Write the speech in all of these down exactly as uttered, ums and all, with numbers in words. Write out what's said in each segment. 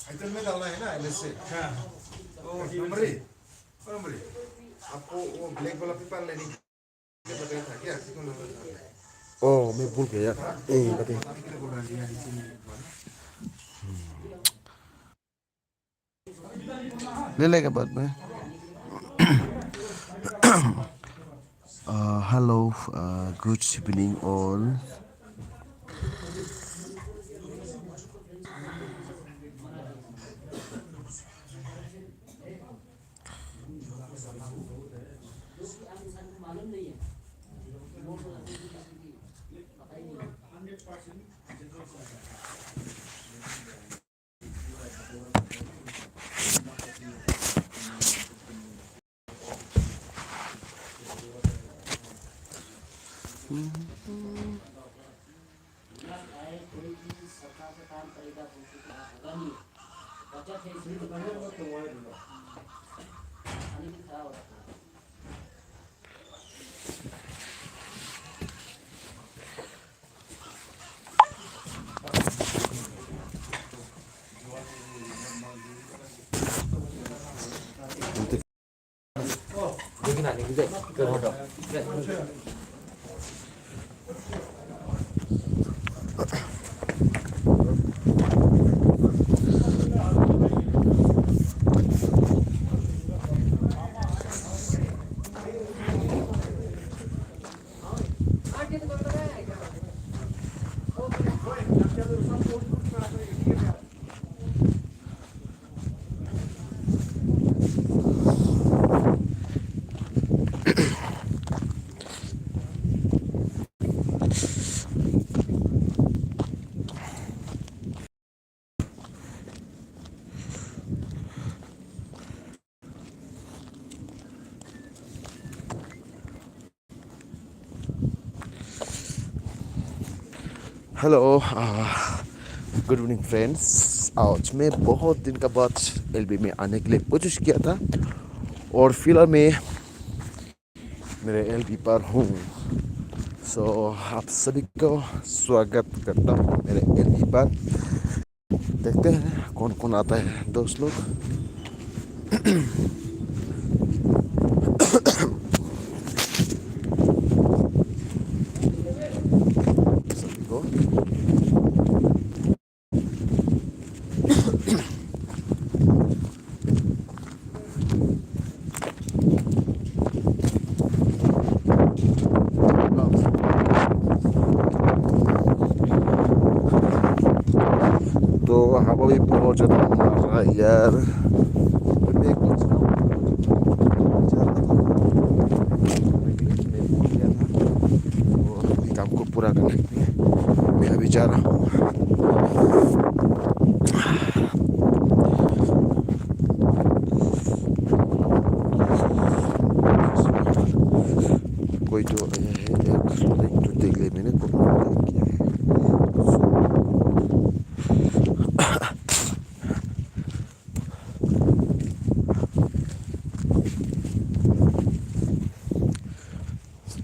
आइटम में डालना है ना, एलएसए। हाँ। ओ, नंबर एक। ओ, नंबर एक। आपको वो ब्लैक वाला पेपर लेने की जरूरत है क्या? किसको नंबर डालना है? ओ, मैं भूल गया। हाँ? ए, बताइए। बताने के लिए बोल रहा है, ये इसी में। ले लेगा बाद में। Uh, hello, uh, good evening all. Hello, uh, good evening friends. आज मैं बहुत दिन का बाद एलबी में आने के लिए कोशिश किया था और फिलहाल मैं मेरे एलबी पर हूँ। सो आप सभी को स्वागत करता हूँ मेरे एलबी पर। देखते हैं कौन कौन आता है दोस्त लोग। सभी को। तो हवा भी बहुत ज्यादा मार रहा है यार। मैं कुछ काम कर रहा था, मैं भूल गया था। तो अभी काम को पूरा करने के लिए मैं अभी जा रहा हूँ। कोई तो आया है, एक, एक तो देख ले मैंने, कौन आया, क्या है।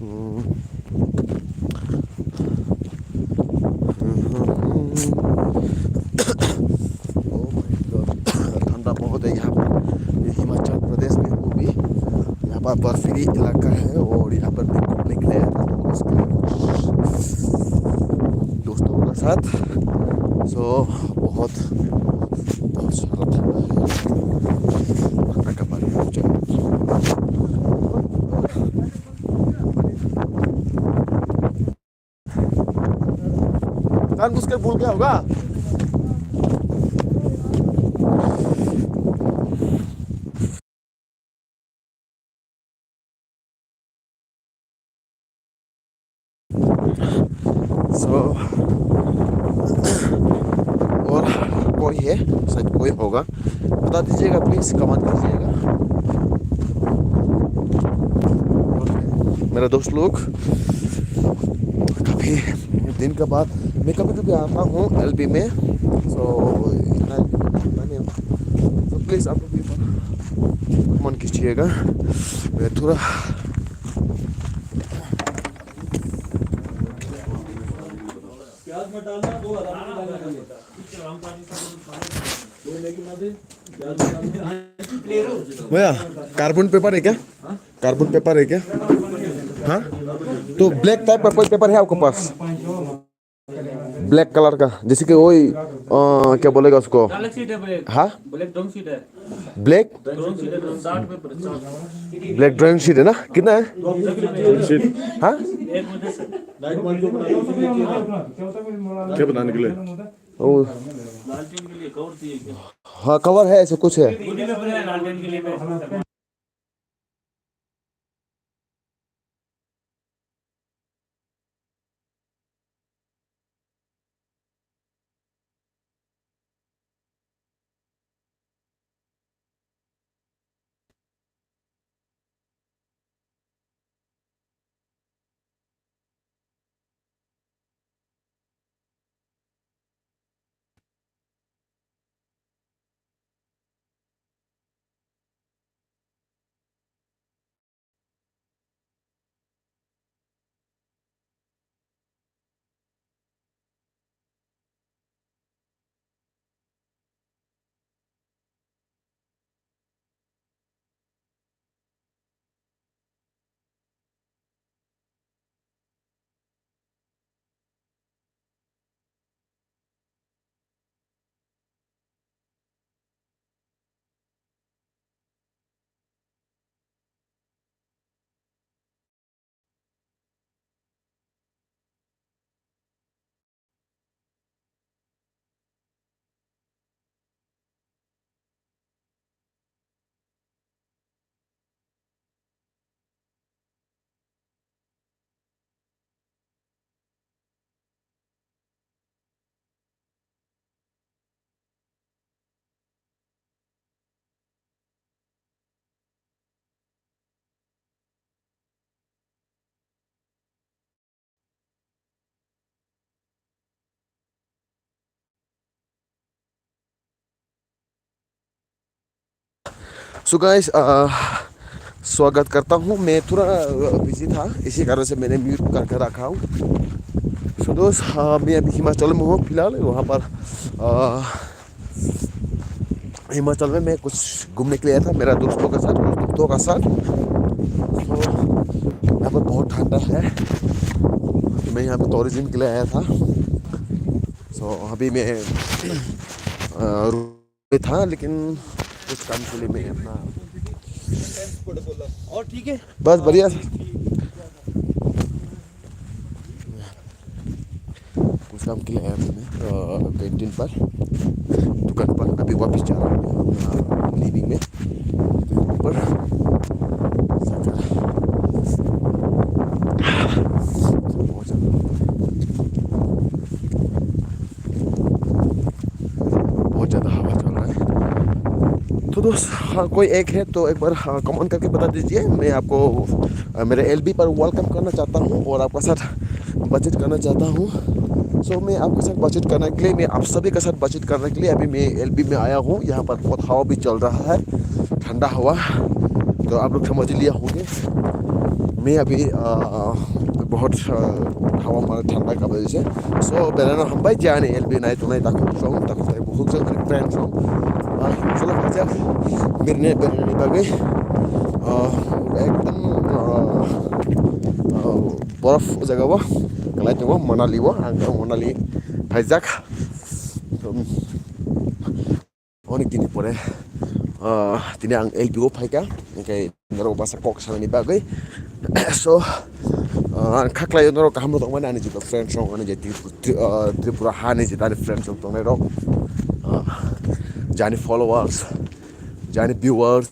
Hmm. Oh my God, ठंडा बहुत है यहाँ पर। ये हिमाचल प्रदेश में वो भी, यहाँ पर बर्फीली इलाका है और यहाँ पर मैं घूमने के लिए आया था, तो उसके लिए दोस्तों के साथ। सो बहुत, बहुत सारा ठंडा है। पक्का का पानी हो जाए। जानबूझकर भूल गया होगा। सो, और कोई है, शायद कोई होगा, बता दीजिएगा प्लीज, कमेंट कीजिएगा। मेरा दोस्त लोग, काफ़ी दिन के बाद मैं कभी कभी आता हूँ एलबी में। सो, इतना ही, इतना नहीं। तो प्लीज आप लोग भी कमेंट कीजिएगा। मैं थोड़ा भैया, कार्बन पेपर है क्या? कार्बन पेपर है क्या? हाँ, तो ब्लैक टाइप का कोई पेपर है आपके पास? ब्लैक कलर का, जैसे कि वही, अ, क्या बोलेगा उसको? डार्क शीट है ब्लैक। हाँ? ब्लैक ड्रॉइंग शीट है। ब्लैक? ड्रॉइंग शीट है, ड्रॉइंग, चार्ट पेपर है, चार्ट। ब्लैक ड्रॉइंग शीट है ना? कितना है? हाँ? एक बजे से। क्या बनाने के लिए? ओ। लालटेन के लिए कवर चाहिए क्या? हाँ, कवर है, ऐसे कुछ है। बॉडी पेपर है, लालटेन के लिए। सो गाइस, स्वागत करता हूँ। मैं थोड़ा बिजी था, इसी कारण से मैंने म्यूट करके रखा हूँ। सो दोस्त, मैं अभी हिमाचल में हूँ फिलहाल। वहाँ पर हिमाचल में मैं कुछ घूमने के लिए आया था मेरा दोस्तों के साथ, कुछ दोस्तों का साथ। तो यहाँ पर बहुत ठंडा है, तो मैं यहाँ पे टूरिज्म के लिए आया था। सो अभी मैं अ, रू- पे था, लेकिन कुछ काम के लिए मैं अपना और ठीक है। बस बढ़िया। कुछ काम के लिए आया था मैं, अ, कैंटीन पर, दुकान पर। अभी वापस जा रहा हूँ अपना लिविंग में। पर बहुत ज़्यादा हवा चल रहा है। तो दोस्त, हाँ, कोई एक है तो एक बार, हाँ, कमेंट करके बता दीजिए। मैं आपको, अ, मेरे एलबी पर वेलकम करना चाहता हूँ और आपका साथ बातचीत करना चाहता हूँ। सो मैं आपके साथ बातचीत करने के लिए, मैं आप सभी के साथ बातचीत करने के लिए अभी मैं एलबी में आया हूँ। यहाँ पर बहुत हवा भी चल रहा है, ठंडा हवा, तो आप लोग समझ लिया होंगे। मैं अभी, अ, बहुत, अ, हवा माने ठंडा का वजह से। So, berano hambai jani L B nai tunai takhuk song, takhuk tai bukhuk song, ani friend song. Ah, solo phaijak, berni, berni bagwi, ah, ekdam, ah, ah, borof o jaga o, kalai tongo Manali o, ang Manali phaijak. Onek dini pore, ah, tini ang L B o phaikha, hingke norok basa kok sanani bagwi. So, ah, ang kha khlaio norok kaham rok tongmani ani jeta friends rok, ani je Tripu-, Tri-, ah, Tripura hani jeta ani friends rok tongnai rok, ah, jani followers, jani viewers,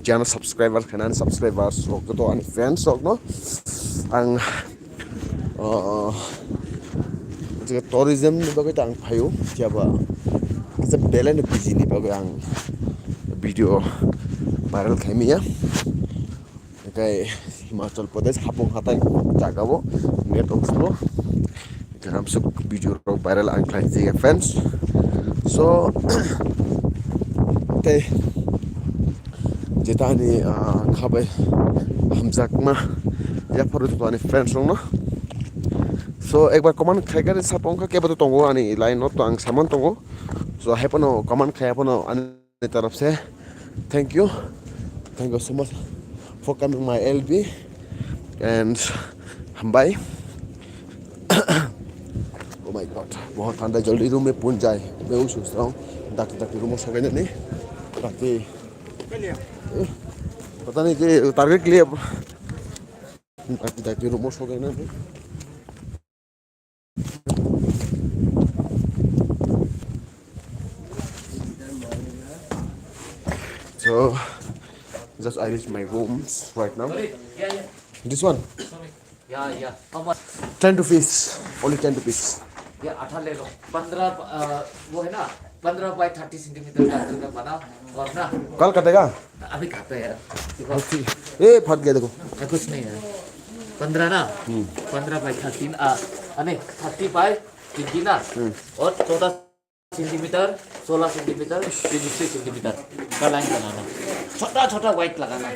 jana subscribers, khe nani subscribers rok joto ani friends rok no ang, uh, je tourism ni bagwi ta ang phaio, phiya ba kisa belai no busy ni bagwi ang video viral khai manya. Hingke Himachal Pradesh hapung hatai jaga o network slow. Kamsuk video rok viral ang khlai jaya friends. So, tei jeta ani, ah, khabai hamjakma yapharo ani friends rokno. So, ekbar comment khai khe sabo wngkha kebo to tongo ani line no to ang saman tongo. So, hai phano comment khai phano ani taraf se thank you. Thank you so much for coming my L B and hambai. Oh my God, बहुत ठंडा, जल्दी रूम में पहुंच जाए। मैं भी सोच रहा हूँ, डाकते डाकते रूम में सो गए नहीं, ताकि, पता नहीं कि टारगेट के लिए, डाकते डाकते रूम में सो गए ना। So, just I reach my rooms right now. Sorry, yeah, yeah. This one, Sorry. Yeah, yeah. How much? Ten rupees, only ten rupees. ये अठारह ले लो। पंद्रह, अ, वो है ना, पंद्रह by thirty centimeter का अंदर का बना और ना कल कटेगा। अभी खाता है यार। देखो। ए, फट गया, देखो। कुछ नहीं है। पंद्रह ना? हम्म। पंद्रह by thirteen, आ, अने, thirty by twenty ना? हम्म। और चौदह सेंटीमीटर, सोलह सेंटीमीटर, twenty three सेंटीमीटर का लाइन बनाना। छोटा छोटा वाइट लगाना।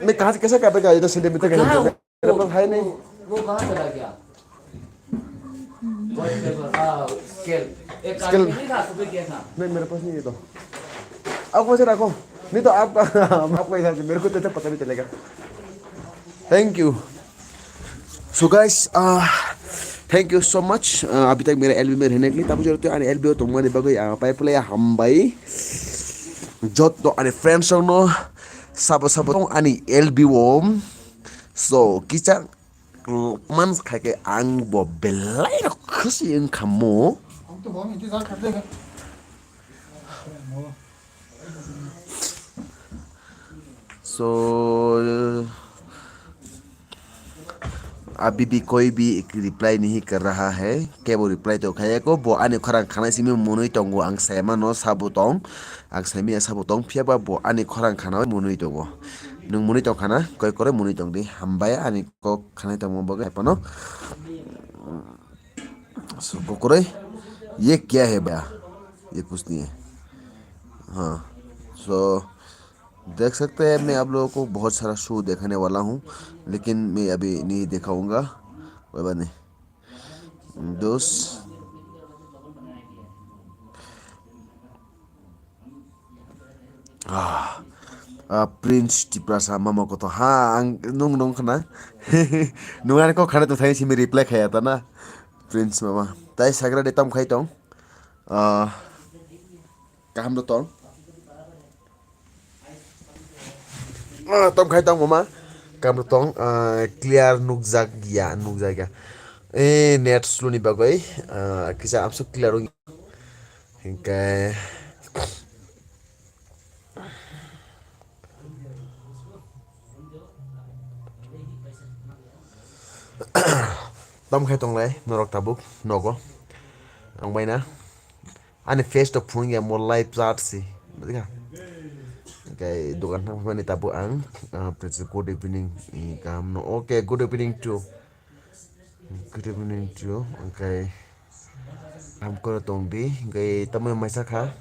मैं कहाँ से, कैसे काटेगा? इधर सेंटीमीटर का कहाँ है? मेरे पास है नहीं। वो, वो कहाँ चला गया? वाइट पेपर, हाँ, स्केल। एक स्केल। आदमी नहीं था, सुबह गया था। नहीं, मेरे पास नहीं है तो। आप वैसे रखो। नहीं तो आप, आपको ही था, मेरे को तो इतना पता भी चलेगा। Thank you. So guys, uh, thank you so much. Uh, अभी तक मेरा एलबी में रहने के लिए। Tabuk jora twi ani L B o tongmani bagwi ang pai phlai hambai. Jotto ani friends rokno sabo sabo tong ani L B o. So kisa man khai khe ang bo belai rok khusi wngkha mo. So, अभी भी कोई भी एक रिप्लाई नहीं कर रहा है। Kebo reply to khaya ko, bo ani khorang khana simi munui tongo, ang saima no sabo tong, ang saimi ya sabo tong, phiya ba bo ani khorang khana munui tongo. Nung munui tong khana, koi kore munui tong di, hambai ani kok khana tongmo bagwi hai phano. So, kukuroi, ये क्या है भैया? ये कुछ नहीं है। हाँ, so, देख सकते हैं, मैं आप लोगों को बहुत सारा शो दिखाने वाला हूँ, लेकिन मैं अभी नहीं दिखाऊंगा। कोई बात नहीं। दोस्त, Ah, ah, Prince Tiprasa mama koto ha ang nung nung khna. Nung ani kok khana to thai simi reply khaya ta na. Prince mama. Tai sagra de tam khai tong. Ah, kaham do tong. Ah, tam khai tong mama. Kaham do tong. Ah, clear nukjak ya, nukjak ya. Eh, net slow ni bagwi. Ah, kisa amsuk clear ong. Hingke tam khai tonglai norok tabuk nogo ang baina ani face to phung ya mo live chat si. Hingke dogan thang mani tabuk ang, ah, good evening, kaham no, okay, good evening too. Good evening to you. Hingke ham koro tong di, hingke tamo maisa kha.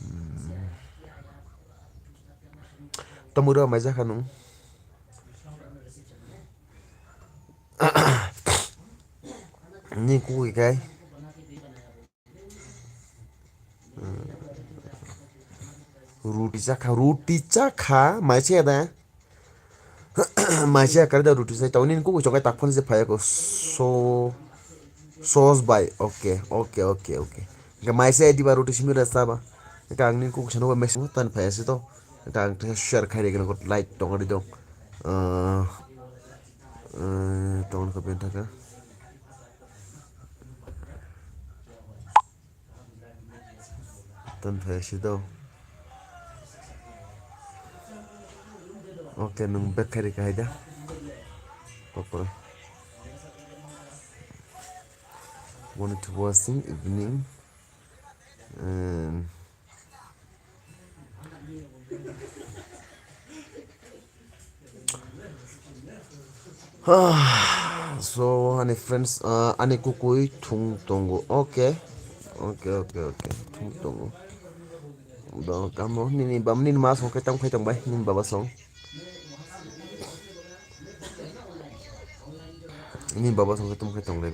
Hmm. Tamo ro maisa kha nung. Ni kuwi kai. Ruti chakha, ruti chakha, mai se da. Mai se kare da ruti sai, tawni ko chongai tak phone se phaya ko so, sos bai, okay, okay, okay, okay. Ga mai se di ba ruti simi rasa ba. Ga ang ni ko chano ba mes tan phaya se to. Ga ang te share khai de ko like tong ri do. Ah, eh, tong ko ben thaka. Tan phai si do. Okay, nung back khai ri kahai da. Kokore. Morning to watching, evening. And So, ani friends, ah, ani kukui thung tongo. Okay. Okay, okay, okay. Thung tongo. Bo kamo nini bam nini ma song khe tang phai tong bai, nini baba song. Ini baba songke tum khe tonglai.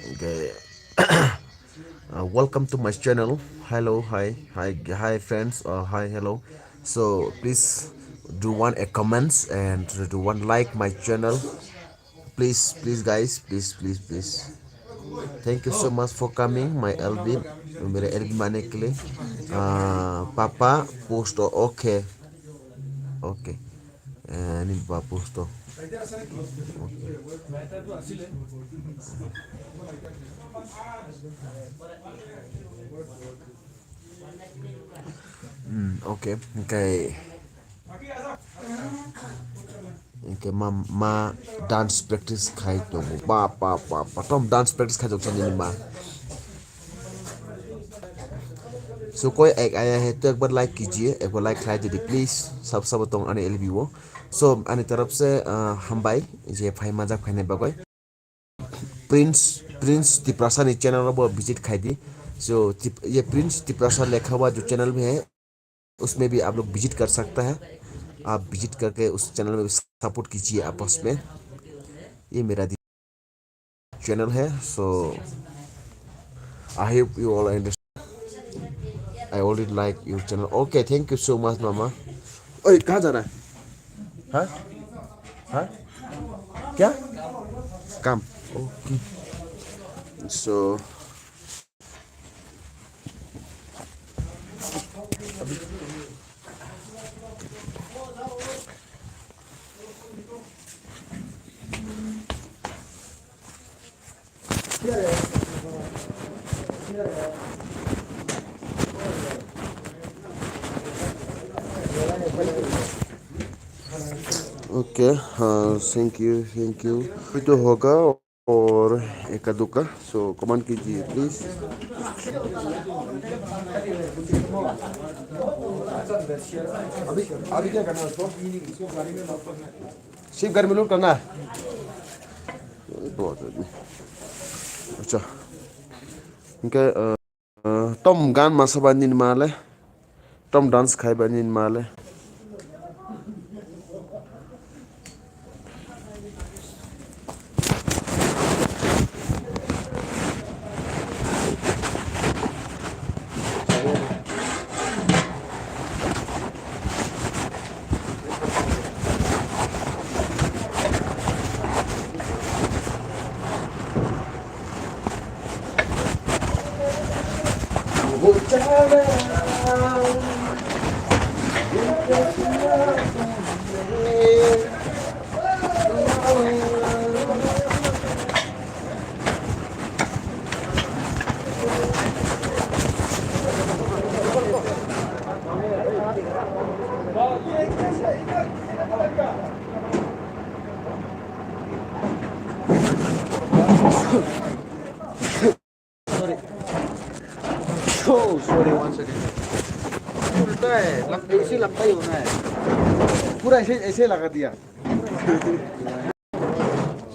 Okay. Uh, welcome to my channel. Hello, hi, hi, hi, friends. Uh, hi, hello. So please do one a comments and do one like my channel. Please, please, guys, please, please, please. Thank you so much for coming, my L B, मेरे L B मानने के लिए। Uh, पापा post, okay, okay. Ani ba posto. Hmm, okay. Okay. Okay, ma, ma dance practice khai tongo. Ba, ba, ba, ba. Tom dance practice khai tongo sani ma. So koi ek aya hai to ek bar like kijiye, ek bar like khai didi please. Sab sab tong ani L B o. So ani taraf se, ah, hambai je phai majak phainai bagoi. Prince, Prince Tiprasa ni channel bo visit khai di. So tip, ye Prince Tiprasa lekha hua jo channel bhi hai, usme bhi aap log visit kar sakta hai. Aap visit karke us channel mein bhi support kijiye aap usme. Ye mera di channel hai. So I hope you all understand. I already like your channel. Okay, thank you so much, mama. Oi, kahan ja raha hai? Ha? Ha? Kya? Kam. Okay. So Okay, uh, thank you, thank you. Itu hoga aur eka duka. So, comment kijiye, please. अभी, अभी क्या करना है उसको? सिर्फ घर में लूट करना है। अच्छा। Okay, uh, tom gan masa ba nini ma le? Tom dance khai ba nini ma le? Sorry. Oh, sorry, one second। उल्टा है, लग-, ऐसे लगता ही होना है। पूरा ऐसे, ऐसे लगा दिया।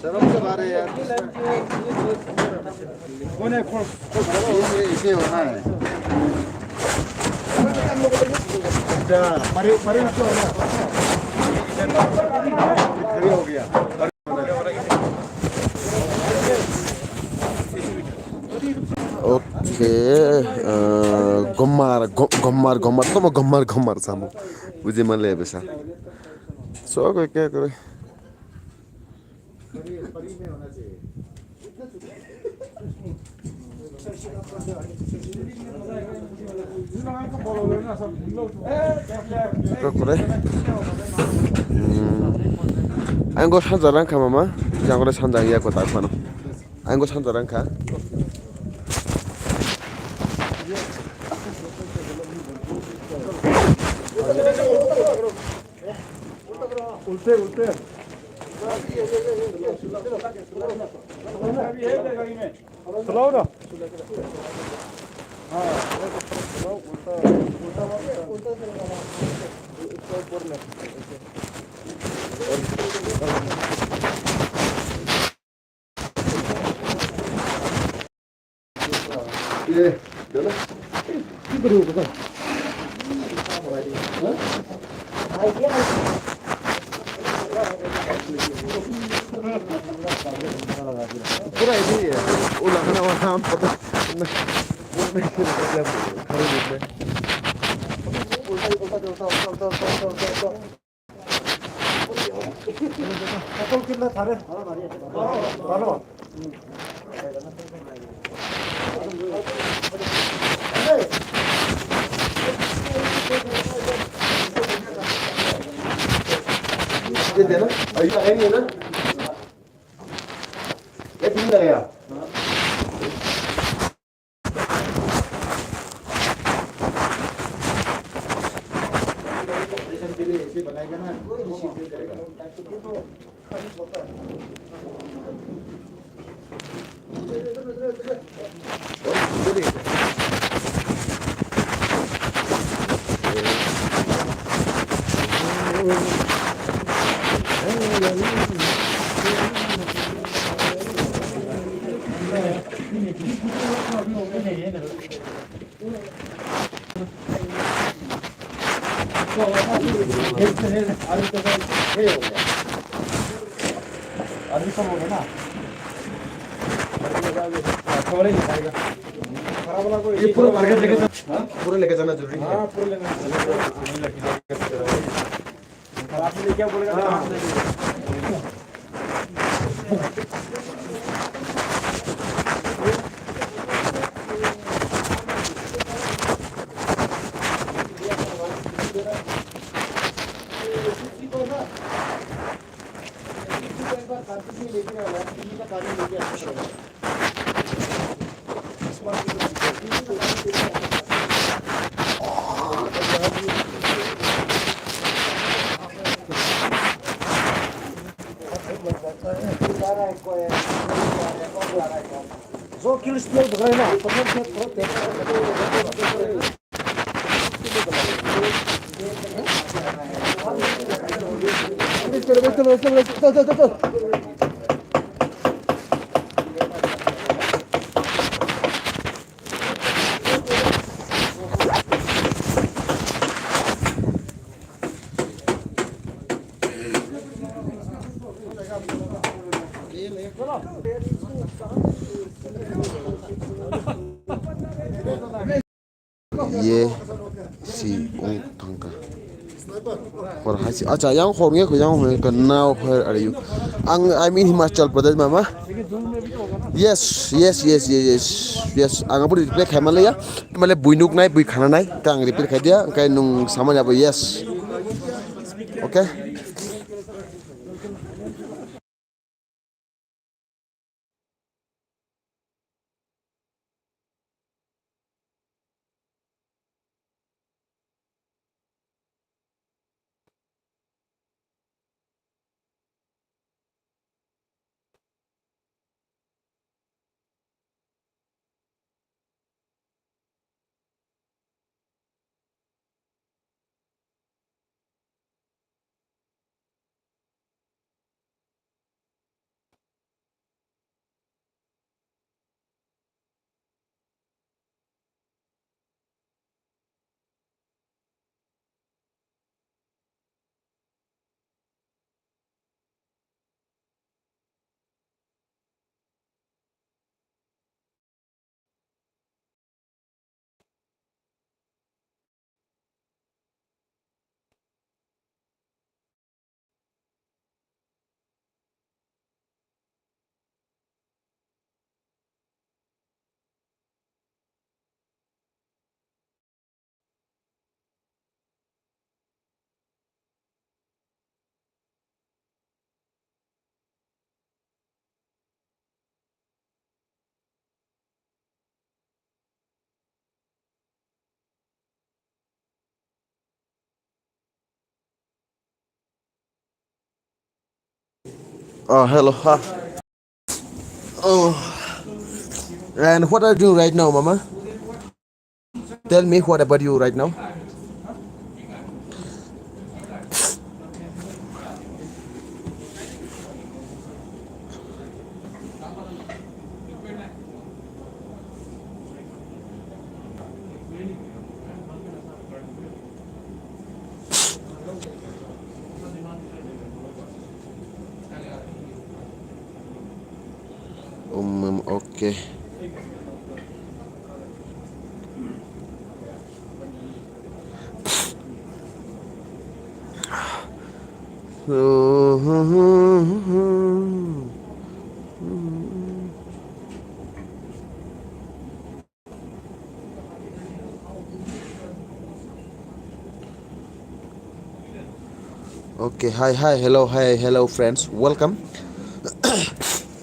शर्म से बाहर है यार। कौन है? कौन? ये, ये, इसे होना है। अच्छा, परे, परे रखो ना। खड़ी हो गया। Okay, uh, gomar, go-, gomar, gomar, tamo gomar, gomar samo. Buji male besa. So, okay, okay, okay. Kokore. Hmm. Ang go sanja rang kha mama. Jang gore sanja ya ko tak phano. Ang go sanja rang kha. उल्टे, उल्टे। चलाओ ना। हाँ, चलाओ, उल्टा, उल्टा मत कर। ये, चलो। ये बड़ी हो गई। Pura ini ya, ulah kena orang apa? ये देना, अभी आ रही है ना? ये तीन लगेगा। ये पूरा मार्केट लेके जा, हाँ? पूरा लेके जाना जरूरी है। Ye si ong thangka. Hor hai si, acha, yang hor nge ko, yang hor nge ko, now where are you? Ang, I'm in Himachal Pradesh, mama. Yes, yes, yes, yes, yes, yes. Ang aboni reply khai manliya. Male bui nuk nai, bui khana nai. Ta ang reply khai dia, kai nung samani abo yes. Okay? Oh, hello. Hi. Oh. And what are you doing right now, Mama? Tell me what about you right now? Okay. Okay, hi, hi, hello, hi, hello, friends, welcome.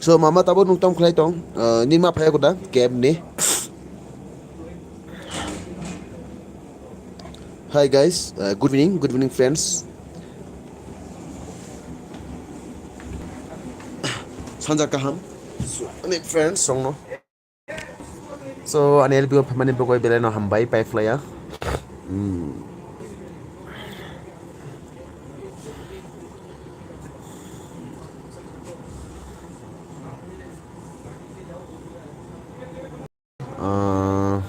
So, mama tabo nung tong khlai tong, uh, nini ma phai kuda, camp ni. Hi guys, uh, good evening, good evening, friends. Sanja kaham. So, ani friends, songno. So, ani L B O phaimani bagwi belai no hambai, pai phlaiya. Hmm. Uh,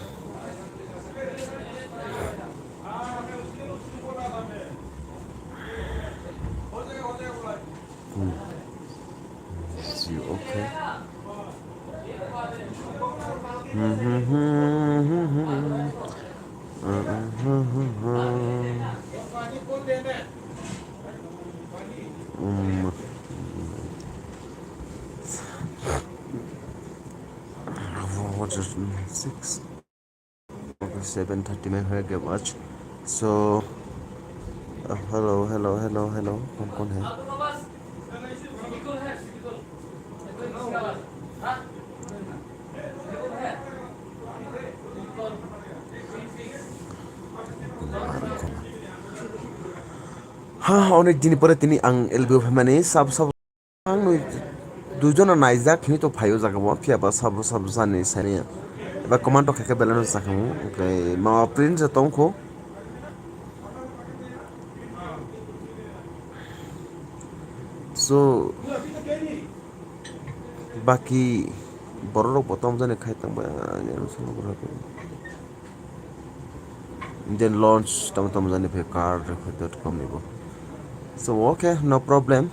hmm. Is you okay? Um, what is six? Okay, seven thirty mein hoya gaya aaj. So, uh, hello, hello, hello, hello. कौन कौन है? Ha, onek din pore tini ang L B O phaimani sab sab ang nui duijon naijak hinwi to phaio jaga o, phiya ba sabo sabo jani sani eba command rok khe belai no jakha, oke, ma print je tongkho. So, baki borok rok bo tamo jani khai tong bai, ani ano salo borok rok. Then launch tamo tamo jani phe card rok dot com ni bo. So, okay, no problem.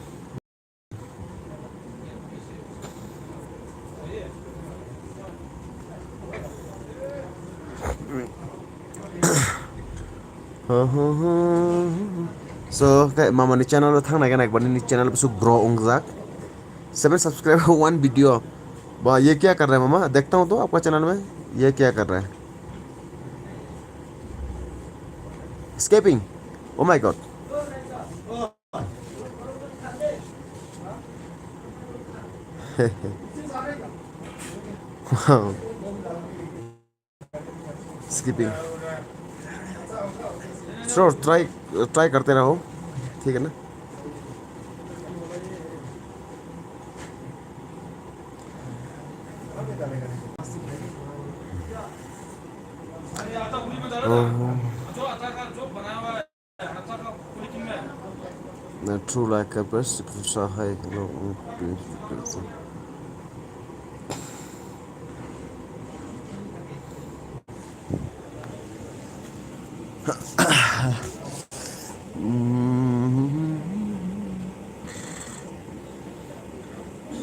So, khe mama ni channel o thang nai khe nai bani ni channel bwswk grow wngjak. Seven subscriber, one video. Ba, ye kya kar raha hai mama? Dekhta hu to aapka channel mein. Ye kya kar raha hai? Escaping. Oh my God. Wow. Skipping. Sure, try, try करते रहो, ठीक है ना? Oh. Na true like a best, if you saw, hey, hello, mm, please, please.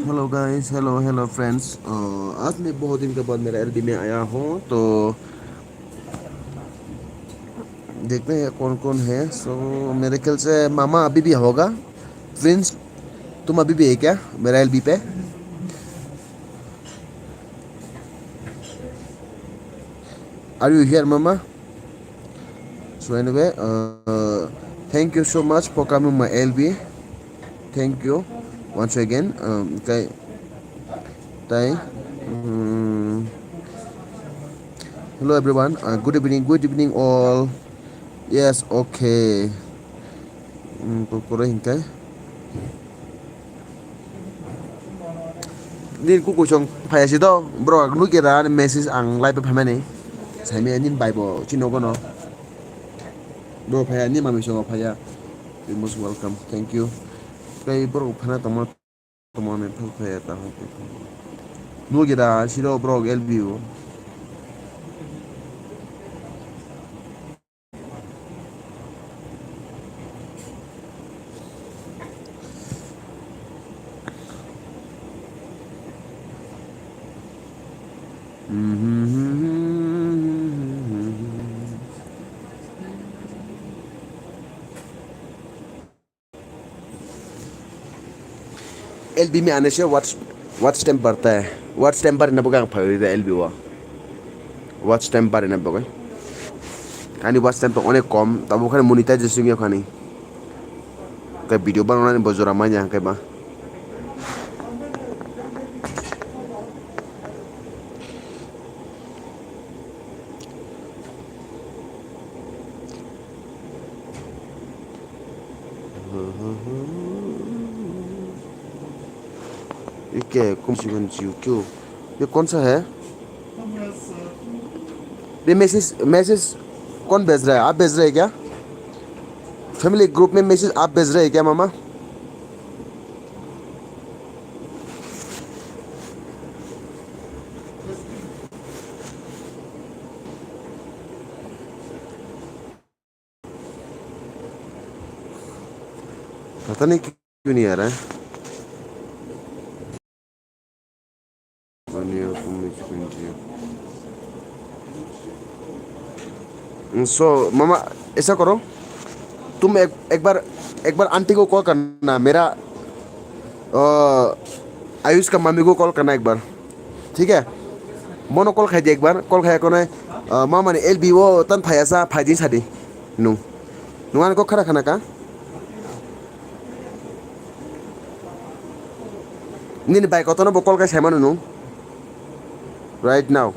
Hello guys, hello, hello friends. Uh, आज मैं बहुत दिन के बाद मेरा एलबी में आया हूँ, तो देखते हैं कौन कौन है। So, मेरे ख्याल से मामा अभी भी होगा। प्रिंस, तुम अभी भी है क्या मेरा एलबी पे? Are you here, mama? So anyway, uh, thank you so much for coming my L B. Thank you once again. Um, okay. Tai, mm, hello everyone. Uh, good evening. Good evening all. Yes, okay. Hmm, kukure hinkai. Nini kukuisong phaiya si do, bro, nukya da ani message ang live phaimani. Saimaya nini bai bo chini nogo no. Bro phaiya, nini mami songo phaiya. You most welcome. Thank you. Tei borok phana tongma. Tomoni phal phai ta hwnkhe. Nukya da siro borok L B o. L B mi ane se watch, watch time barta. Watch time bari na bagwi ang phai da L B o. Watch time bari na bagwi. Ani watch time to onek kom, tabo khani monetize sing yakhani. Kai video banana ni bojora manya kai ba. ये क्या है? कौन सी कौन सी क्यों? ये कौन सा है? ये मैसेज, मैसेज कौन भेज रहा है? आप भेज रहे हैं क्या? फैमिली ग्रुप में मैसेज आप भेज रहे हैं क्या, मामा? पता नहीं क्यों नहीं आ रहा है। So, मामा, ऐसा करो, तुम एक, एक बार, एक बार आंटी को कॉल करना, मेरा, अ, आयुष का मम्मी को कॉल करना एक बार, ठीक है? Bono call khai di ek bar, call khai kono, ah, mama ni L B o tan phai asa, phai din sadi. Nung. Nung ani kok khara khana ka? Nini bai kotono bo call khai sai manu nung. Right now.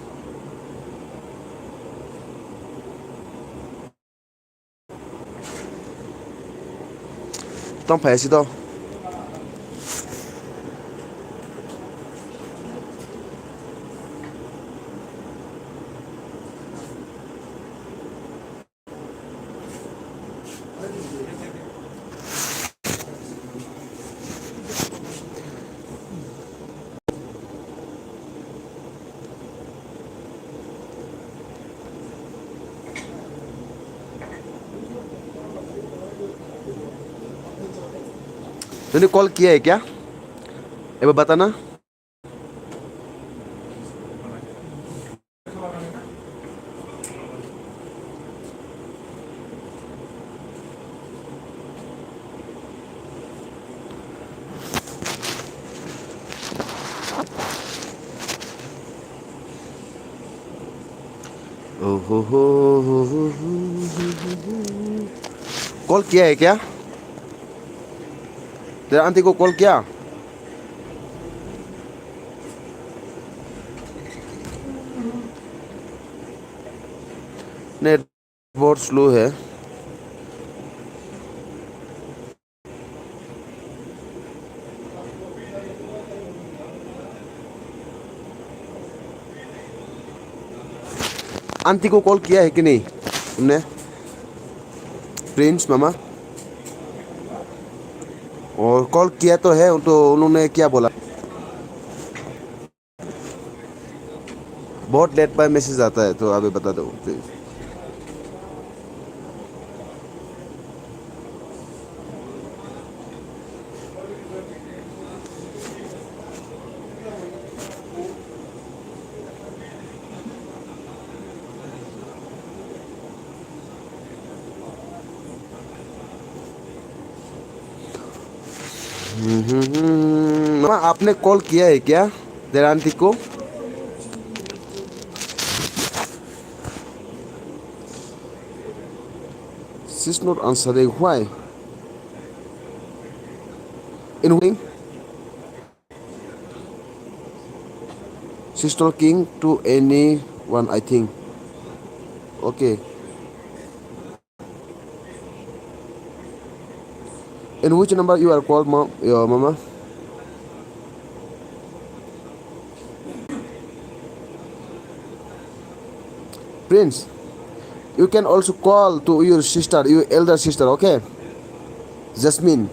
Tong phai si to. तूने कॉल किया है क्या? एक बार बताना। ओहो हो हो हो हो। कॉल किया है क्या? तेरा आंटी को कॉल किया? नेट बहुत स्लो है। आंटी को कॉल किया है कि नहीं तुमने? प्रिंस मामा। और कॉल किया तो है, तो उन्होंने क्या बोला? बहुत लेट बाय मैसेज आता है, तो अभी बता दो प्लीज। हम्म, हम्म, हम्म। मामा, आपने कॉल किया है क्या तेरा आंटी को? She's not answering. Why? In waiting? She's talking to anyone, I think. Okay. In which number you are called, mom, your mama? Prince, you can also call to your sister, your elder sister, okay? Jasmine.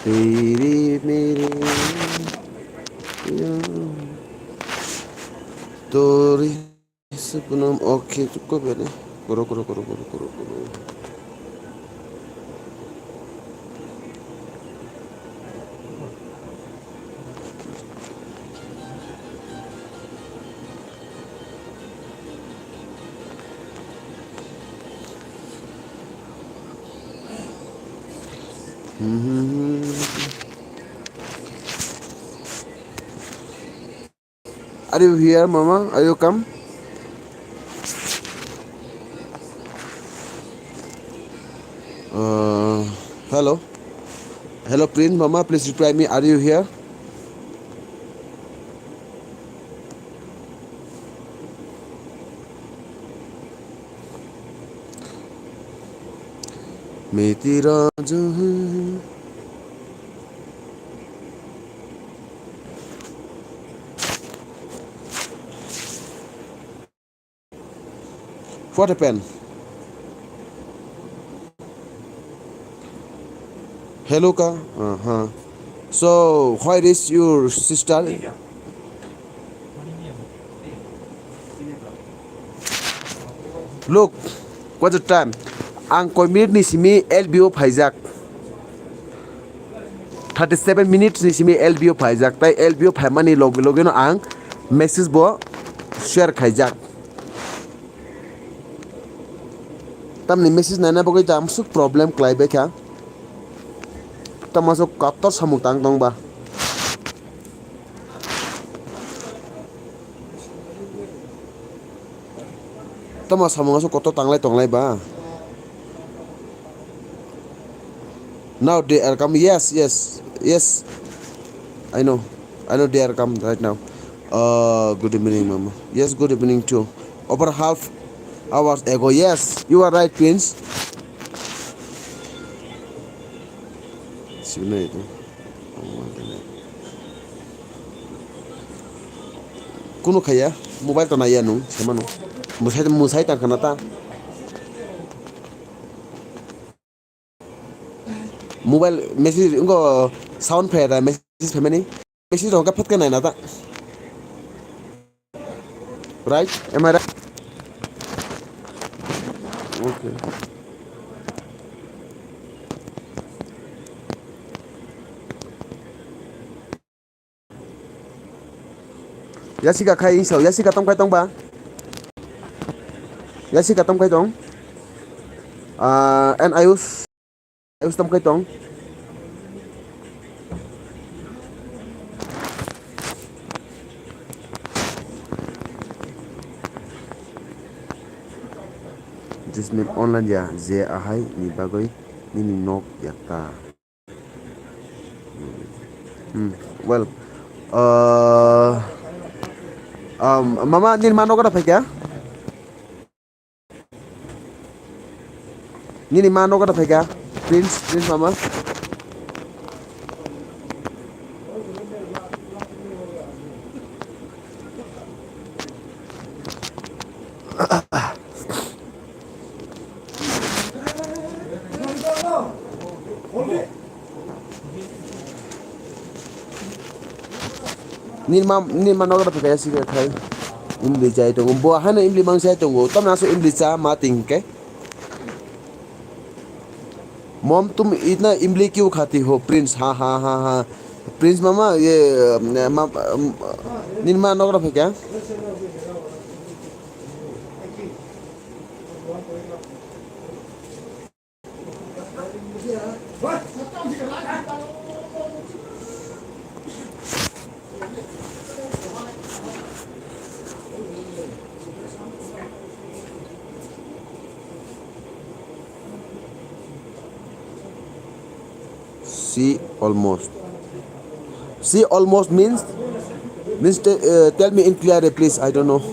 Tere mere ya. Tori. Sukunam, okay, chukko bele. Koro, koro, koro, koro, koro, koro. Hmm, hmm, hmm. Are you here, mama? Are you come? Uh, hello. Hello, Prince, mama, please reply me. Are you here? Miti Raju. What happened? Hello ka? Uh-huh. So, where is your sister? Look, what's the time? Ang koi minute ni simi L B O phaijak. Thirty seven minutes ni simi L B O phaijak. Tai L B O phaimani loge loge no ang message bo share khaijak. Tamni message naina bagwi ta amsuk problem khlai bai kha. Tamo sok kotor samung tang tong ba. Tamo samung asuk kotor tanglai tonglai ba. Now they are come. Yes, yes, yes. I know. I know they are come right now. Uh, good evening, mama. Yes, good evening too. Over half hours ago. Yes, you are right, Prince. Sino ito. Kuno khaya, mobile to naiya nung, semano. Musai, musai tang khana ta. Mobile message, ingo sound phai da message phaimani. Message rok phat khe naina ta. Right? Am I right? Okay. Yasika khai iso, Yasika tong kai tong ba? Yasika tong kai tong? Ah, and Ayush, Ayush tong kai tong? Jasmine online ya, je ahai ni bagwi nini nok yakta. Hmm, well, uh, um, mama, nini ma nogo da phaikha? Nini ma nogo da phaikha? Prince, Prince mama. Nini ma, nini ma nogo da phaikha sika khai. Imli chai tongo. Bo haino imli mang chai tongo. Tamni aswk imli cha ma ting khe. Mom, tum itna imli kyun khati ho, Prince? Ha, ha, ha, ha. Prince mama, ye, ma, nini ma nogo da phaikha? See almost. See almost means, means te-, uh, tell me in clear, please. I don't know.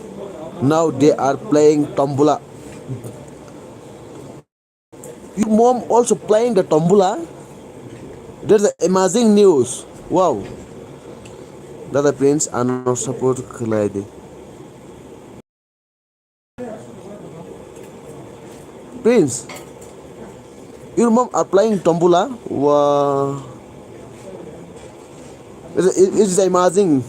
Now they are playing tombola. Your mom also playing the tombola? That's the amazing news. Wow. Dada Prince, ano support khlai di. Prince, your mom are playing tombola? Wow. It's, it's amazing.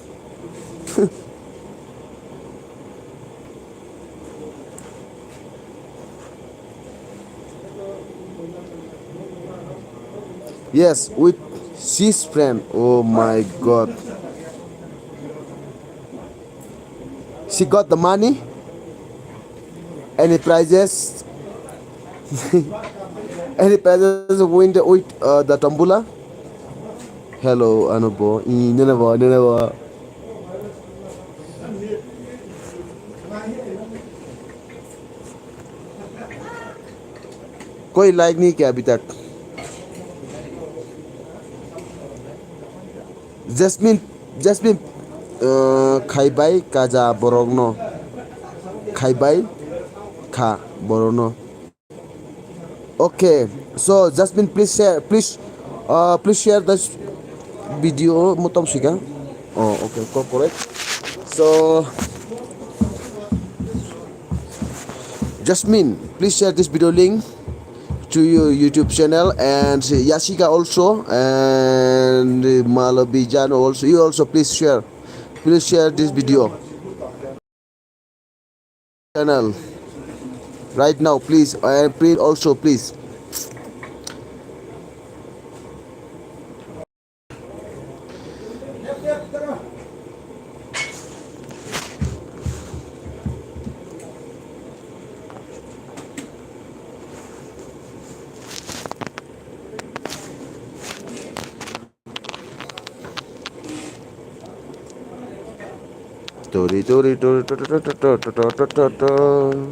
Yes, with his friend. Oh my God. She got the money. Any prizes? Any prizes win the, with uh, the tombola? Hello, ano bo. I, nene bo, nene bo. कोई लाइक नहीं किया अभी तक। Jasmine, Jasmine, uh, khaibai kaja borokno. Khaibai kha borokno. Okay, so Jasmine, please share, please, uh, please share this video. Motom sika. Oh, okay, co-, correct. So, Jasmine, please share this video link to your YouTube channel, and Yasika also, and Malabi Jan also. You also please share, please share this video channel right now, please, and please also, please. Tori, tori, tori, tori, tori, tori, tori, tori, tori.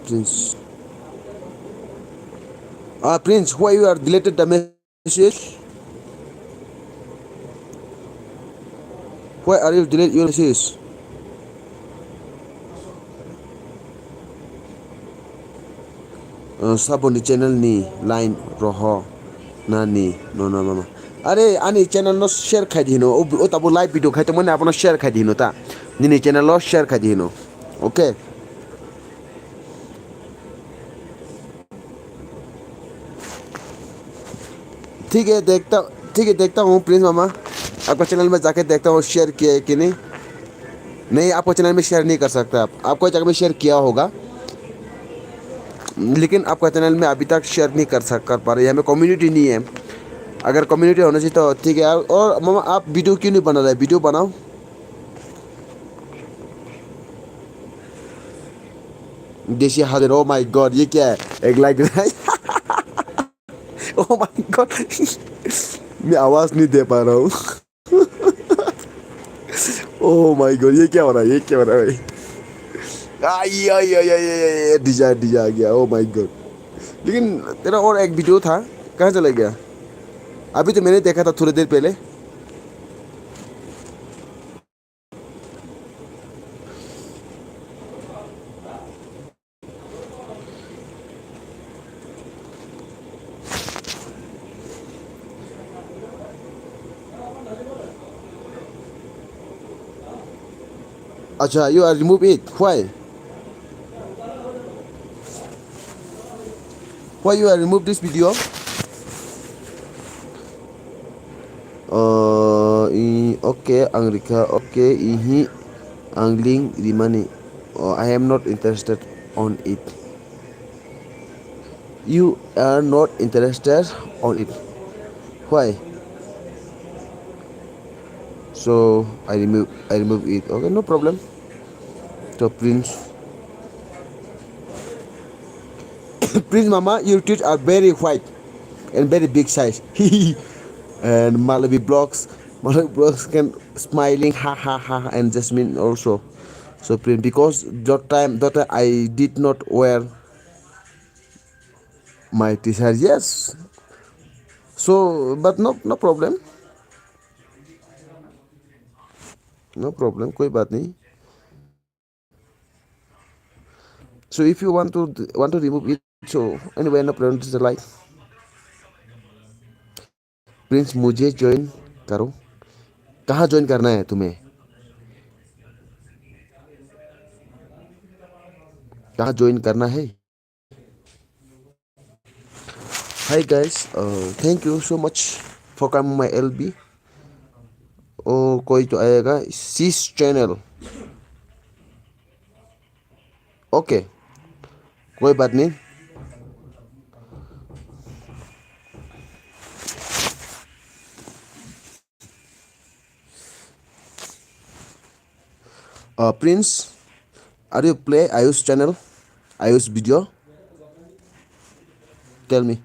Prince. Ah, Prince, why you are deleted the message? Why are you delete your message? Uh, saboni channel ni line roho nani no no mama. Are ani channel no share khai di hino. O, o tabo live video khai tongmani abono share khai di hino ta. Nini channel lo share khai di hino. Okay. ठीक है, देखता, ठीक है, देखता हूँ प्रिंस मामा, आपका चैनल में जाके देखता हूँ शेयर किया है कि नहीं। नहीं, आपका चैनल में शेयर नहीं कर सकता आप, आपको जगह में शेयर किया होगा, लेकिन आपका चैनल में अभी तक शेयर नहीं कर सक कर पा रहे, यहाँ में कम्युनिटी नहीं है। अगर कम्युनिटी होना चाहिए तो ठीक है। और, और मामा, आप वीडियो क्यों नहीं बना रहे? वीडियो बनाओ। देसी हाजिर, ओ माय गॉड, ये क्या है? एक लाइक। Oh my God, मैं आवाज नहीं दे पा रहा हूँ। Oh my God, ये क्या हो रहा है? ये क्या हो रहा है भाई? आई, आई, आई, आई, आई, आई, डीजे, डीजे आ गया। Oh my God, लेकिन तेरा और एक वीडियो था, कहाँ चला गया? अभी तो मैंने देखा था थोड़ी देर पहले। Acha, you are remove it. Why? Why you are remove this video? Uh, i, okay, ang rikha, okay, ihi, ang link rimani. Oh, I am not interested on it. You are not interested on it. Why? So I remove, I remove it. Okay, no problem. So Prince, Prince Mama, your teeth are very white and very big size. And Malawi blocks, Malawi blocks can smiling, ha ha ha, and Jasmine also. So Prince, because that time, that time I did not wear my T-shirt, yes. So, but no, no problem. No problem, कोई बात नहीं. So if you want to, want to remove it, so anyway, no problem, just like. Prince, मुझे ज्वाइन करो। कहाँ ज्वाइन करना है तुम्हें? कहाँ ज्वाइन करना है? Hi guys, uh, thank you so much for coming my L B. ओ कोई तो आएगा शीश चैनल। ओके, कोई बात नहीं। Uh, Prince, are you play Ayush channel? Ayush video? Tell me.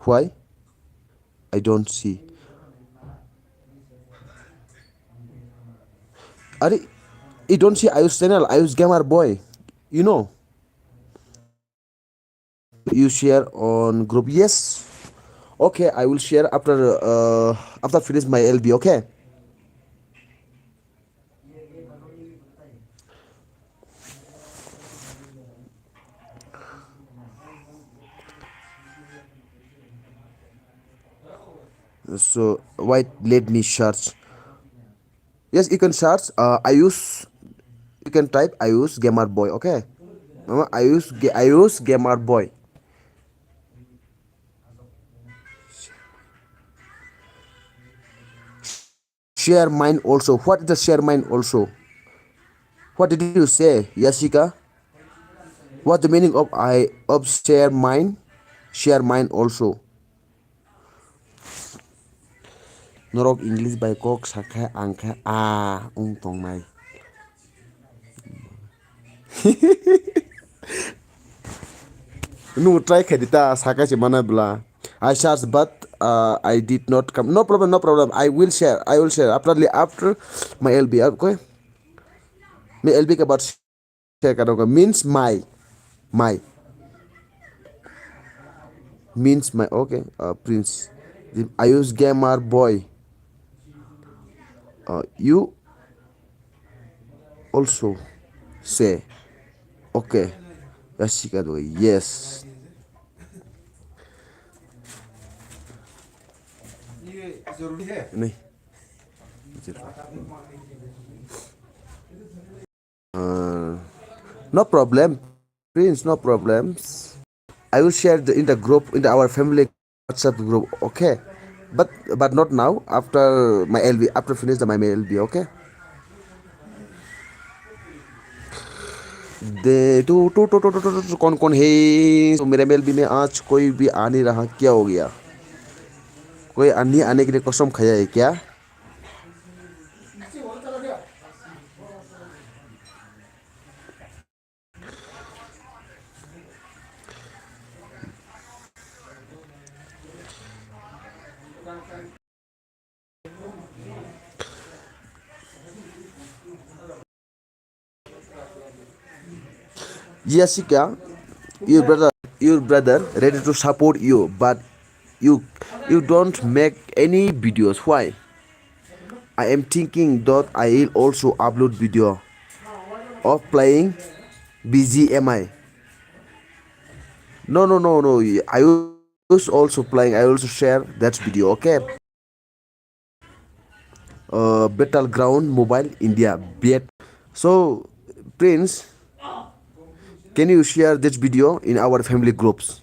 Why? I don't see. Are you don't see Ayush channel? Ayush Gamer Boy. You know? You share on group. Yes. Okay, I will share after uh, after finish my L B. Okay. So wait, let me search. Yes, you can search uh, Ayush. You can type Ayush Gamer Boy. Okay. Mama, Ayush Ga- Ayush Gamer Boy. Share mine also. What is the share mine also? What did you say, Yasika? What the meaning of I of share mine? Share mine also. Norok English bai kok sakha ang kha a ung tongnai. Nung try khai dita saka si mana bla. I search but uh, I did not come. No problem, no problem. I will share. I will share after after my L B. Okay. My L B ke but share karo ka means my my means my okay uh, Prince. I use gamer boy. Uh, you also say okay. Yasika do yes. नहीं। Uh, no problem, Prince, no problems. I will share the, in the group, in the, our family WhatsApp group, okay? But but not now. After my L B, after finish the my L B, okay? दे तू टू टू टू टू टू टू कौन कौन है? तो मेरे मेल भी में आज कोई भी आ नहीं रहा, क्या हो गया? कोई आनी आने के लिए कसम खाया है क्या? Jessica, your brother, your brother ready to support you, but you you don't make any videos. Why? I am thinking that I will also upload video of playing B G M I. No, no, no, no. I was also playing. I also share that video. Okay. Uh, Battleground Mobile India bet. So, Prince, can you share this video in our family groups?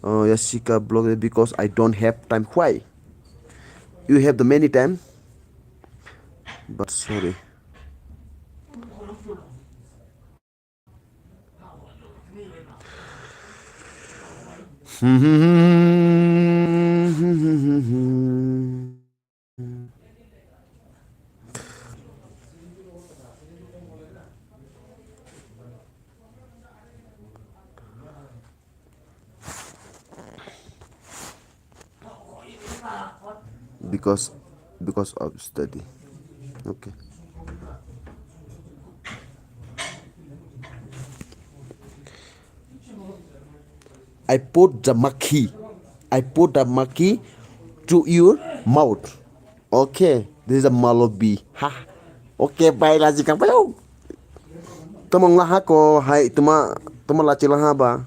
Uh, Yasika blog because I don't have time. Why? You have the many time, but sorry. Because because of study. Okay. I put the makhi. I put the makhi to your mouth. Okay, this is a malobi. Ha. Okay, bye, laji kang payo. Tamo ngla ha ko, hai, tuma, tuma lachi la ha ba.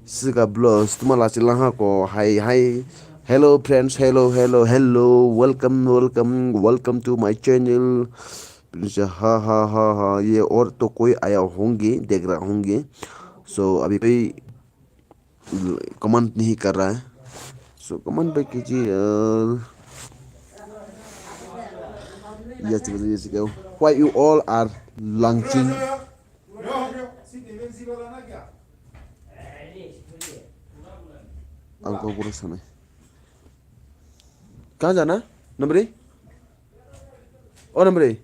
Siga blogs, tuma lachi la ha ko, hai, hai. Hello, friends, hello, hello, hello. Welcome, welcome, welcome to my channel. Please, ha, ha, ha, ha. Ye or to koi aya hongi, degra hongi. So, abhi koi command nahi kar raha hai. So command bhai kijiye, uh, yes, yes, yes, yes. Why you all are launching? Ang kok boro sanai. Kaha jana? Number? O number?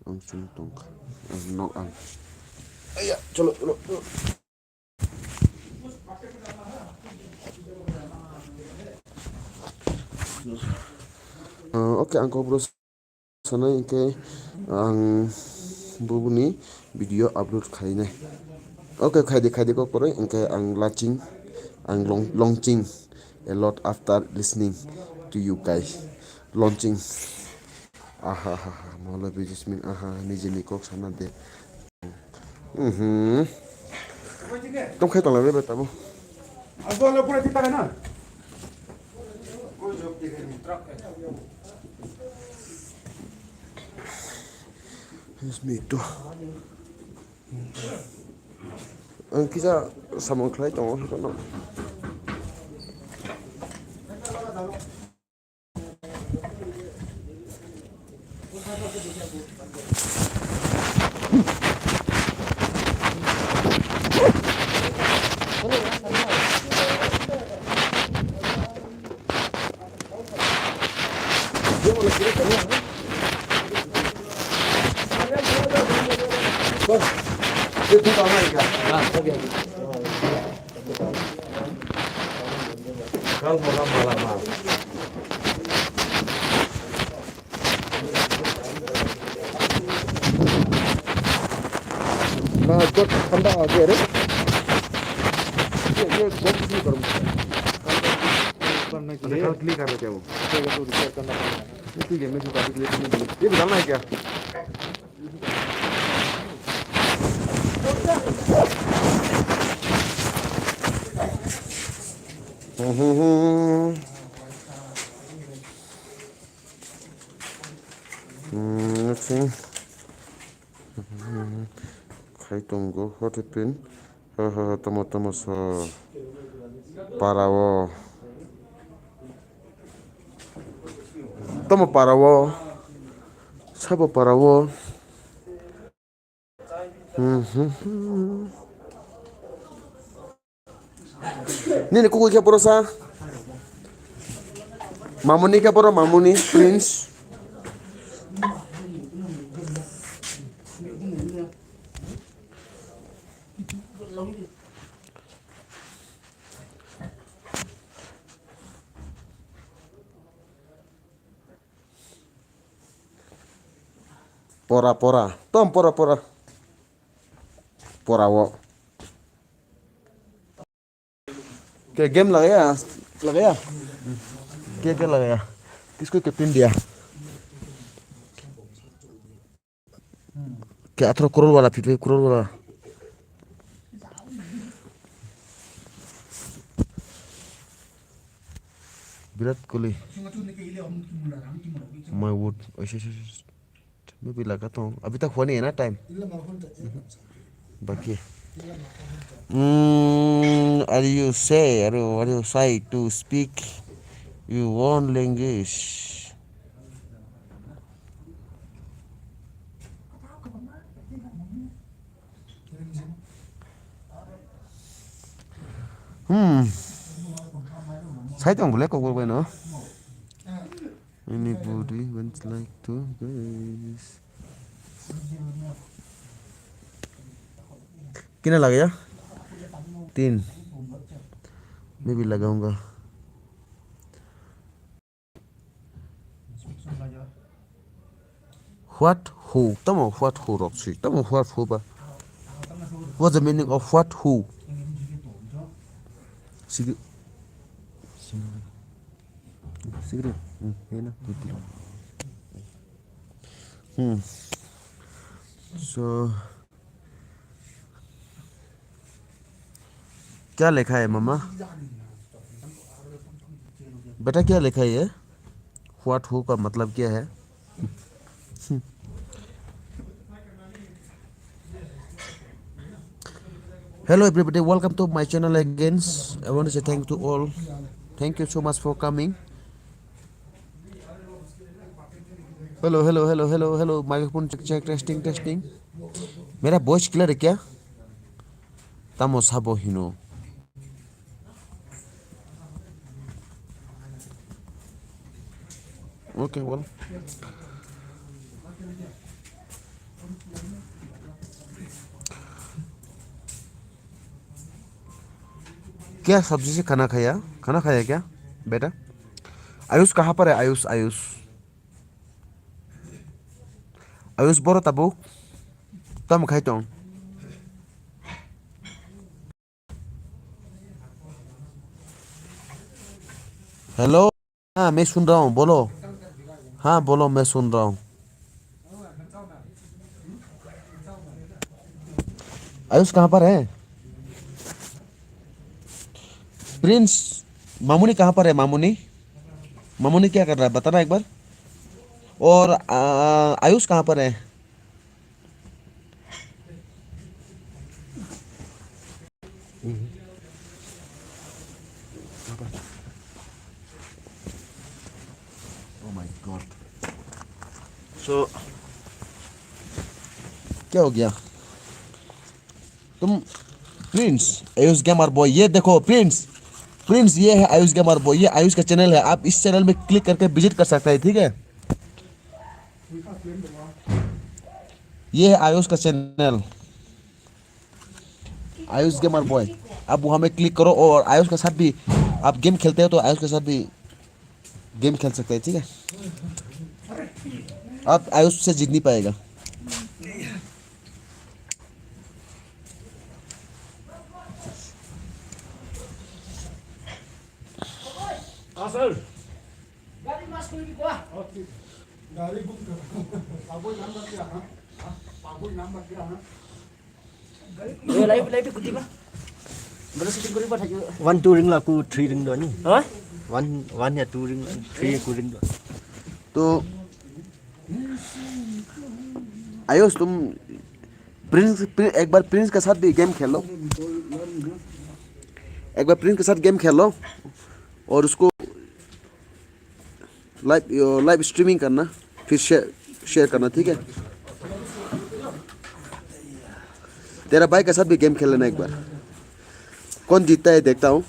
Ang sung tongkha. Ang nok ang. Aya, cholo, cholo, cholo. Ah, okay, ang kok boro sanai hwnkhe ang bubuni video upload khainai. Okay, khaidi, khaidi kok koroi, hwnkhe ang launching, ang long-, launching a lot after listening to you guys. Launching. Aha, aha, aha, molo businessman, aha, nijini kok sana de. Mhm. Tong khai tong lai bai tamo. Yes, me too. Ang kisa samung khlai tongo, hino. Na, jot thanda age re. Ye, ye, jot si garam. Karne ke liye. Kal click karna kya wo? Ye to recharge karna padega. Ye to ye main se kal click karna padega. Ye bhi dalna hai kya? Hmm, hmm, hmm. Hmm, let's see. Hmm, khai tongo, what happened? Ha, ha, ha, tamo, tamo, so. Para o. Tamo para o. Sabo para o. Hmm, hmm, hmm. Nini kukui khe boro sa? Mamuni khe boro mamuni, Prince. Pora, pora. Tom, pora, pora. Pora o. Ke game lagaya? Lagaya? Ke, ke lagaya? Kisko ke pin diya? Ke atharo crore wala, fifty crore wala. Virat Kohli. My vote. Oise, oise, oise. Maybe laga tong. Abhi tak hua nahi hai na time. Baki. Mm, are you shy? Are you, are you shy to speak your own language? Hmm. Sai tong bole kok bai no. Anybody would like to, guys? Kina lagaya? Tin. Maybe lagaunga. What who? Tamo what who rok si? Tamo what who ba? What's the meaning of what who? Sidi. Cigarette. Hmm, ये ना, दो तीन। Hmm. So, क्या लिखा है, मामा? बेटा, क्या लिखा है ये? What, who का मतलब क्या है? Hello everybody, welcome to my channel again. I want to say thank you to all. Thank you so much for coming. Hello, hello, hello, hello, hello. Microphone check, check, testing, testing. मेरा voice clear है क्या? Tamo sabo hino. Okay, well. क्या सब्जी से खाना खाया? खाना खाया क्या, बेटा? आयुष कहाँ पर है? आयुष, Ayush. Ayus, boro tabuk tamo khai tong? Hello? हाँ, मैं सुन रहा हूँ, बोलो। हाँ, बोलो, मैं सुन रहा हूँ। आयुष कहाँ पर है? प्रिंस, मामुनी कहाँ पर है, मामुनी? मामुनी क्या कर रहा है, बताना एक बार। और, आ, आयुष कहाँ पर है? Oh my God. So, क्या हो गया? तुम प्रिंस, आयुष गेमर बॉय, ये देखो प्रिंस, प्रिंस ये है आयुष गेमर बॉय, ये आयुष का चैनल है, आप इस चैनल में क्लिक करके विजिट कर सकते हैं, ठीक है? ये है आयुष का चैनल, आयुष गेमर बॉय। आप वहाँ में क्लिक करो और आयुष के साथ भी आप गेम खेलते हो तो आयुष के साथ भी गेम खेल सकते हैं, ठीक है? आप आयुष से जीत नहीं पाएगा। हाँ सर। गाड़ी बुक करो। पागल नंबर क्या है? पागल नंबर क्या है? Yo, live, live kuti ba? Bro, shooting kuri ba thajo. One, two ring la ku three ring do ni. Ha? One, one ya two ring la, three ku ring do. तो आयुष, तुम प्रिंस, प्रिंस, एक बार प्रिंस के साथ भी गेम खेलो, एक बार प्रिंस के साथ गेम खेलो और उसको लाइव, लाइव स्ट्रीमिंग करना, फिर शेयर, शेयर करना, ठीक है? तेरा भाई के साथ भी गेम खेल लेना एक बार। कौन जीतता है देखता हूँ,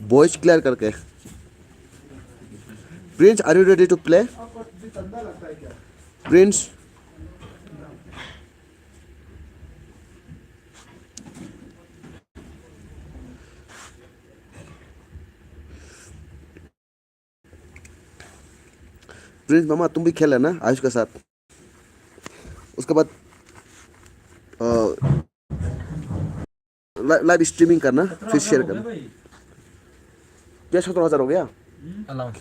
वॉइस क्लियर करके। Prince, are you ready to play? Prince. Prince मामा, तुम भी खेल लेना आयुष के साथ। उसके बाद, अ, ला-, लाइव स्ट्रीमिंग करना, फिर शेयर करना। क्या सत्रह हजार हो गया? अलाउंस।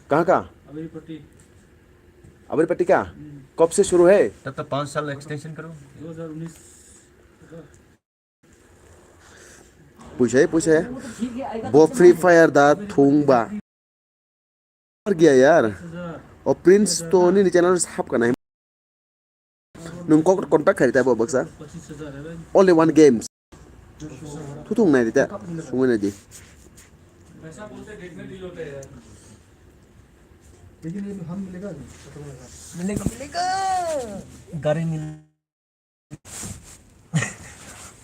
कहाँ का? अबरी पट्टी। अबरी पट्टी क्या? हम्म। कब से शुरू है? तब तो पाँच साल एक्सटेंशन करो। दो हज़ार उन्नीस। Puisa, puisa. Bo Free Fire da thung ba. Mar gaya yaar. O Prince to nini channel sab ka nahi. Nung kok contact khai ta bo baksa. Only one games. Thu thung nai ta. Sungui nai di. लेकिन ये हम मिलेगा नहीं। मिलेगा, मिलेगा। गाड़ी मिल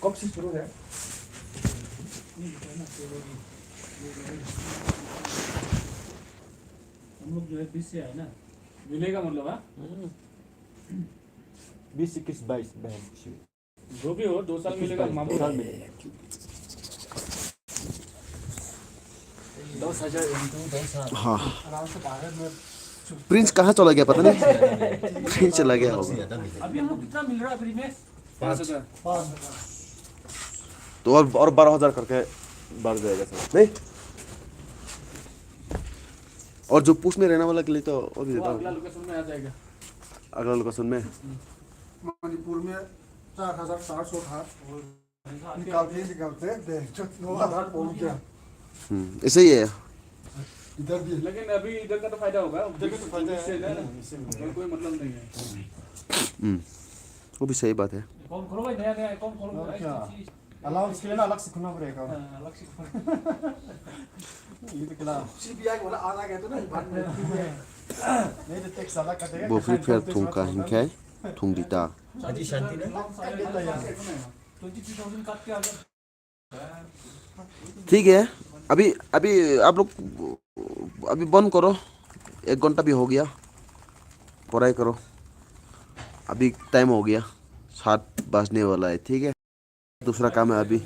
कब से शुरू है? हम लोग जो है बीस से आए ना। मिलेगा मतलब, हाँ? हम्म। बीस, इक्कीस, बाईस, बहन। जो भी हो, दो साल मिलेगा, मामू। दो साल मिलेगा। दस हज़ार into दस हज़ार। हाँ। प्रिंस कहाँ चला गया पता नहीं। कहीं चला गया होगा। अभी हमको कितना मिल रहा है फ्री में? पाँच हज़ार। तो और, और बारह हज़ार करके बढ़ जाएगा सर, नहीं? और जो पुश में रहने वाला के लिए तो वो भी वो देता हूँ। अगला लोकेशन में आ जाएगा। अगला लोकेशन में। हम्म। मणिपुर में चार हजार चार सौ था। निकालते ही निकालते दे, नौ हजार पहुंच गया। हम्म, ऐसे ही है। इधर भी। लेकिन अभी इधर का तो फायदा होगा, इधर का तो फायदा है। इससे ना, हम्म, इससे मिलेगा। कोई, कोई मतलब नहीं है। हम्म, वो भी सही बात है। अकाउंट खोलो भाई, नया नया अकाउंट खोलो। और क्या? अलाउंस के लिए ना अलग से खुलना पड़ेगा। हाँ, अलग से खोलो। ये तो क्या? सीबीआई वाला आ गया तो ना, बाद में। नहीं तो टैक्स अलग कटेगा। Bo free fire thung kaham khe thung di ta. Aji shanti na? Twenty three thousand cut किया अगर ठीक है, अभी, अभी आप लोग अभी बंद करो, एक घंटा भी हो गया, पढ़ाई करो, अभी टाइम हो गया, सात बजने वाला है, ठीक है, दूसरा काम है अभी।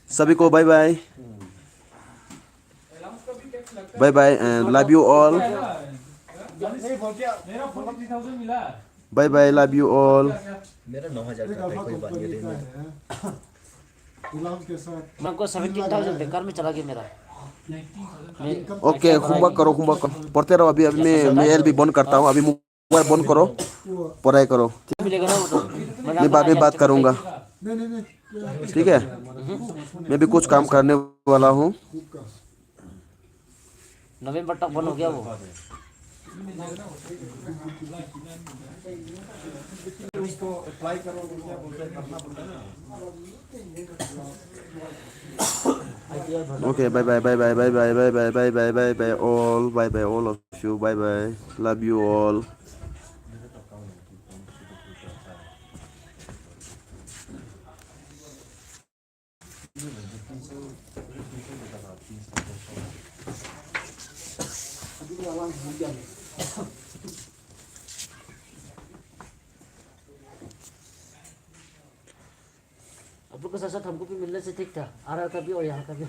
सभी को bye bye. Bye bye and love you all. Bye bye, love you all. मेरा नौ हजार का कोई बात नहीं देंगे। हमको सेवनटीन थाउजेंड बेकार में चला गया मेरा। ओके, होमवर्क करो, होमवर्क करो। पढ़ते रहो, अभी, अभी मैं, मैं एलबी बंद करता हूँ, अभी मोबाइल बंद करो, पढ़ाई करो। मिलेगा ना वो तो? मैं बाद में बात करूँगा। ठीक है, मैं भी कुछ काम करने वाला हूँ। नवंबर तक बंद हो गया वो। Okay, bye bye, bye bye, bye bye, bye bye, bye bye, bye bye, bye bye, all, bye bye, all of you, bye bye, love you all. आप लोग का साथ साथ हमको भी मिलने से ठीक था, आ रहा था भी और यहाँ का भी।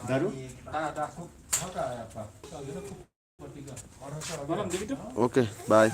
दारू? Okay, bye.